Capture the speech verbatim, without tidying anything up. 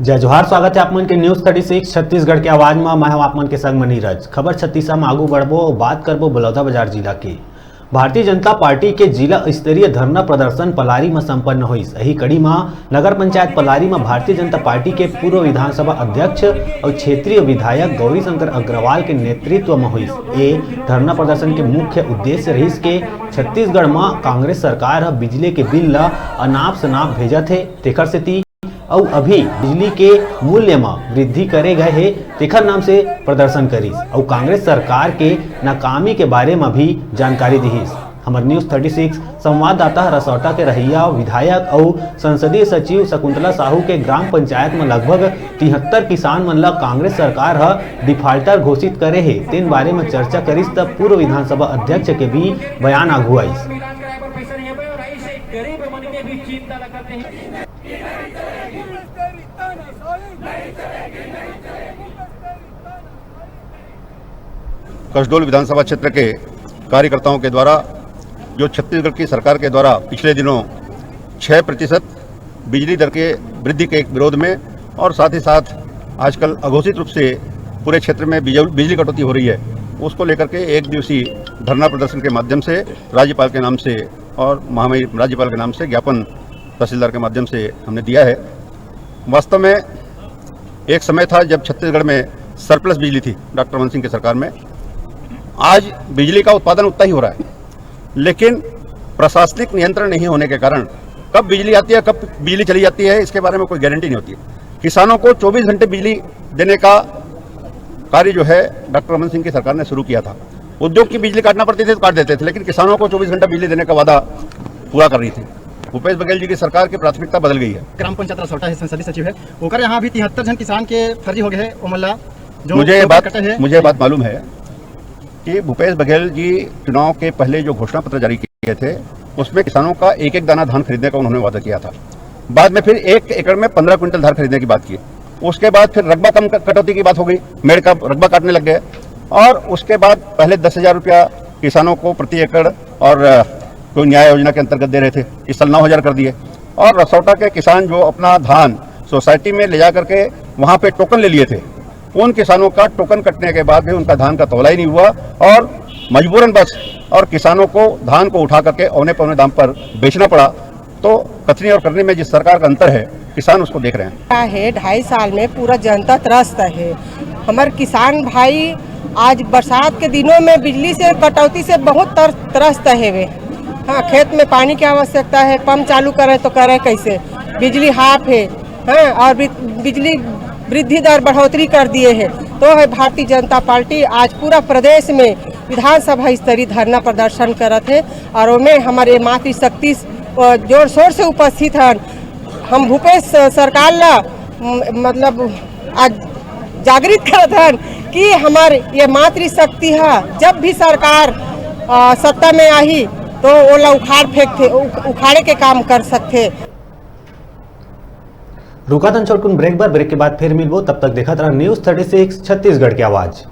जय जोहार, स्वागत है आप मन के News Thirty Six छत्तीसगढ़ के आवाज में। मैं हूं आप मन के संग म नीरज। खबर छत्तीसा में आगू बढ़बो, बात करबो बलौदाबाजार जिला के। भारतीय जनता पार्टी के जिला स्तरीय धरना प्रदर्शन पलारी में संपन्न होइस। यही कड़ी में नगर पंचायत पलारी में भारतीय जनता पार्टी के पूर्व विधानसभा अध्यक्ष और क्षेत्रीय विधायक गौरी शंकर अग्रवाल के नेतृत्व में होइस। ए धरना प्रदर्शन के मुख्य उद्देश्य रहिस के छत्तीसगढ़ में कांग्रेस सरकार ह बिजली के बिल ला अनाप शनाप भेजत हे, तेखर सेती अउ अभी बिजली के मूल्य म वृद्धि करे गए हे, तेखर नाम से प्रदर्शन करिस अउ कांग्रेस सरकार के नाकामी के बारे म भी जानकारी दिहिस। हमर News Thirty Six संवाददाता ह रसौटा के रहइया विधायक अउ संसदीय सचिव शकुंतला साहू के ग्राम पंचायत म लगभग तिहत्तर किसान मन ल कांग्रेस सरकार ह डिफाल्टर घोषित करे हे, तेन बारे म चर्चा करिस, त पूर्व विधानसभा अध्यक्ष के भी बयान आघू आइस। कसडोल विधानसभा क्षेत्र के कार्यकर्ताओं के द्वारा जो छत्तीसगढ़ की सरकार के द्वारा पिछले दिनों छः प्रतिशत बिजली दर के वृद्धि के विरोध में और साथ ही साथ आजकल अघोषित रूप से पूरे क्षेत्र में बिजल-, बिजली कटौती हो रही है, उसको लेकर के एक दिवसीय धरना प्रदर्शन के माध्यम से राज्यपाल के नाम से और महामहिम राज्यपाल के नाम से ज्ञापन तहसीलदार के माध्यम से हमने दिया है। वास्तव में एक समय था जब छत्तीसगढ़ में सरप्लस बिजली थी डॉक्टर रमन सिंह की सरकार में। आज बिजली का उत्पादन उतना ही हो रहा है, लेकिन प्रशासनिक नियंत्रण नहीं होने के कारण कब बिजली आती है, कब बिजली चली जाती है, इसके बारे में कोई गारंटी नहीं होती। किसानों को चौबीस घंटे बिजली देने का कार्य जो है डॉक्टर रमन सिंह की सरकार ने शुरू किया था। उद्योग की बिजली काटना पड़ती थी तो काट देते थे, लेकिन किसानों को चौबीस घंटा बिजली देने का वादा पूरा कर रही थी। भूपेश बघेल जी की सरकार की प्राथमिकता बदल गई है। ग्राम पंचायत रसौटा है, संसदीय सचिव है, ओकर यहाँ अभी तिहत्तर झन किसान के फर्जी हो गए हैं, ओमन ला जो मुझे ये टोकन बात कटे हैं। मुझे ये बात मालूम है कि भूपेश बघेल जी चुनाव के पहले जो घोषणा पत्र जारी किए थे, उसमें किसानों का एक एक दाना धान खरीदने का उन्होंने वादा किया था। बाद में फिर एक एकड़ में पन्द्रह क्विंटल धान खरीदने की बात की। उसके बाद फिर रकबा कम क-, कटौती की बात हो गई, मेड़ का रकबा काटने लग गए। और उसके बाद पहले दस हज़ार रुपया किसानों को प्रति एकड़ और, अ, कोई न्याय योजना के अंतर्गत दे रहे थे, इस साल नौ हज़ार कर दिए। और रसौटा के किसान जो अपना धान सोसाइटी में ले जा करके वहाँ पे टोकन ले लिए थे, उन किसानों का टोकन कटने के बाद भी उनका धान का तौला ही नहीं हुआ और मजबूरन बस और किसानों को धान को उठा करके औने पौने दाम पर बेचना पड़ा। तो कथनी और करनी में जिस सरकार का अंतर है, किसान उसको देख रहे हैं। क्या है, ढाई साल में पूरा जनता त्रस्त है। हमारे किसान भाई आज बरसात के दिनों में बिजली से कटौती से बहुत तर-, त्रस्त है वे। हाँ, खेत में पानी की आवश्यकता है, पंप चालू करें तो करें कैसे, बिजली हाफ है, हाँ, और बि-, बिजली वृद्धि दर बढ़ोतरी कर दिए है। तो है भारतीय जनता पार्टी आज पूरा प्रदेश में विधानसभा स्तरीय धरना प्रदर्शन करत है और ओमे हमारे मातृशक्ति, अ, जोर शोर से उपस्थित हन। हम भूपेश सरकार ला, म-, मतलब आज जागृत करत हन कि हमार ये मातृशक्ति हा जब भी सरकार, अ, सत्ता में आही तो ओला उखाड़ फेंकथे, उख-, उखाड़े के काम कर सकथे। रुका तन छोटकुन ब्रेक बर, ब्रेक के बाद फिर मिलबो, तब तक देखत रहा News Thirty Six छत्तीसगढ़ के आवाज।